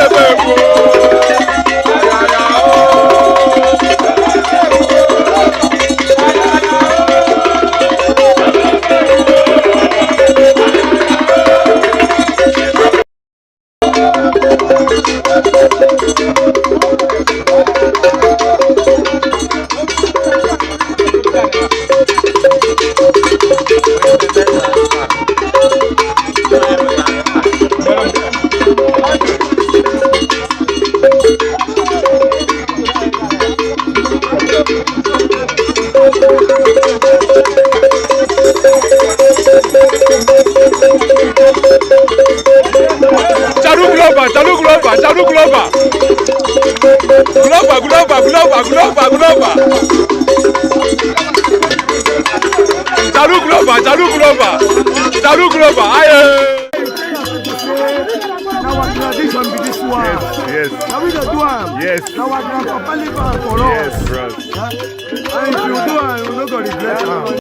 Ebelebe egbuo. Ayaya o. Charu Global, Charu Global, Charu Global. Global, Global, Global, Global, Global. Charu Global, Charu Global. Charu Global. Aye. Na our tradition be this one. Na we dey do am. Na our grandpapa leave am for us. Yes, bros. And if you do am, you no go regret am.